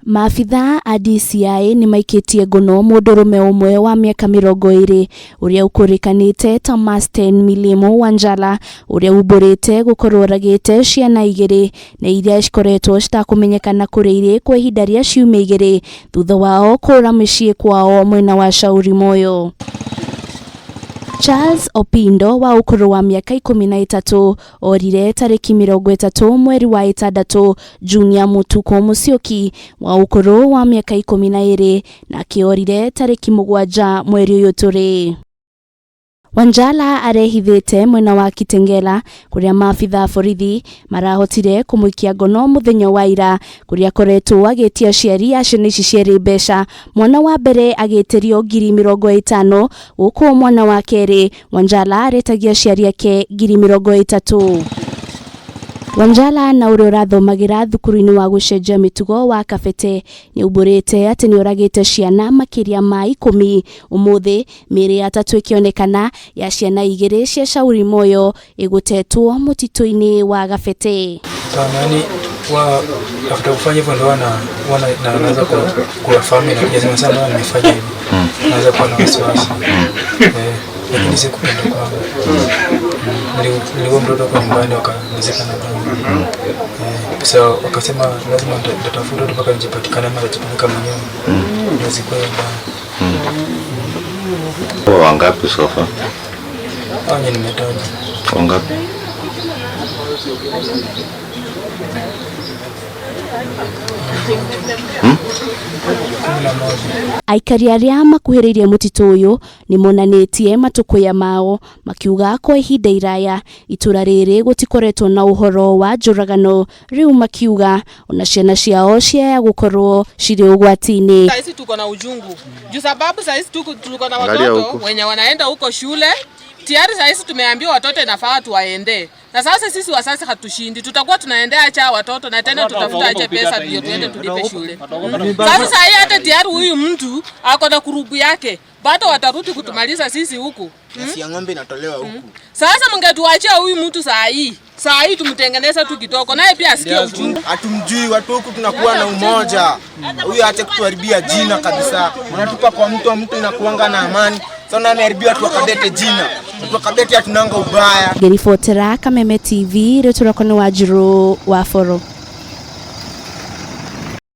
Maabithaa a DCI nĩmaikĩtie ngono mũndũrũme ũmwe wa mĩaka 20 ũrĩa ũkũrĩkanĩte ta Masten Milimo Wanjala ũrĩa umbũrĩte gũkorwo oragĩte ciana igĩrĩ na iria cikoretwo citakũmenyekana kũrĩa irĩ kwa ihinda rĩa ciumia 2 thutha wao kũra mĩciĩ kwao mwena wa Shauri Moyo. Charles Opindo wa ũkũrũ wa mĩaka 13 orire tarĩki 30 mweri wa 6, Junior Mutuku Musyoki wa ũkũrũ wa mĩaka 12 nake orire tarĩki 7 mweri ũyũ tũrĩ. Wanjala arehithĩte mwena wa Kitengela kũrĩa maabithaa borithi marahotire kũmũikia ngono mũthenya wa ira kũrĩa akoretwo agĩtia aciari a ciana ici cierĩ mbeca, mwana wa mbere agĩtĩrio 50,000 gũkũ mwana wa kerĩ Wanjala aretagia aciari ake 30,000. Wanjala na ũrĩa ũrathomagĩra thukuru-inĩ wa gũcenjia mĩtugo wa Kabete nĩaumbũrĩte atĩ nĩoragĩte ciana makĩria ma 10 ũmũthĩ, mĩĩrĩ 3 ĩkĩonekana ya ciana 2 cia Shauri Moyo ĩgũtetwo mũtitũ-inĩ wa Kabete. Yaani wa after kufanya hivyo ndo wana naanza kuwafahamu na kujua sana nimefanya hivi. Naanza kuwa na wasiwasi. Lakini sikupenda kwangu. Nilikuwa mtoto kwa nyumbani wakanizika na baba. So wakasema lazima nitatafuta tu mpaka nijipatikane ama nitajipeleka mwenyewe. Ndio sikuwa nyumbani. Wangapi sofa? Hao ni nimetaja. Wangapi? Aikari arĩa makuhĩrĩirie mũtitũ ũyũ nĩmonanĩtie matũkũya mao makiuga kwa ihinda iraya itũra rĩrĩ gũtikoretwo na ũhoro wa njũragano, rĩu makiuga ona ciana ciao ciaya gũkorwo cirĩ ũgwati-inĩ. Saizi tuko na ujungu juu sababu saizi tuko na watoto wenye wanaenda huko shule tayari. Saizi tumeambiwa watoto inafaa tuwaende, na sasa sisi wazazi hatushindi, tutakuwa tunaendea acha watoto na tena tutafuta acha pesa ndio tuende tulipe shule. Sasa sasa hata tayari huyu mtu ako na kurubu yake bado watarudi kutumaliza sisi huku. Si ng'ombe inatolewa huku. Sasa mngetuachia huyu mtu saa hii. Saa hii tumtengeneza tu kidogo naye pia asikie uchungu. Hatumjui watu huku, tunakuwa na umoja. Huyu aache kutuharibia jina kabisa. Unatupa kwa mtu, mtu inakuanga na amani. Sasa ameharibia watu wa Kabete jina. Watu wa Kabete hatunanga ubaya. Ngeribotera Kameme TV, rĩtũrako nĩ Wanjirũ wa Boro.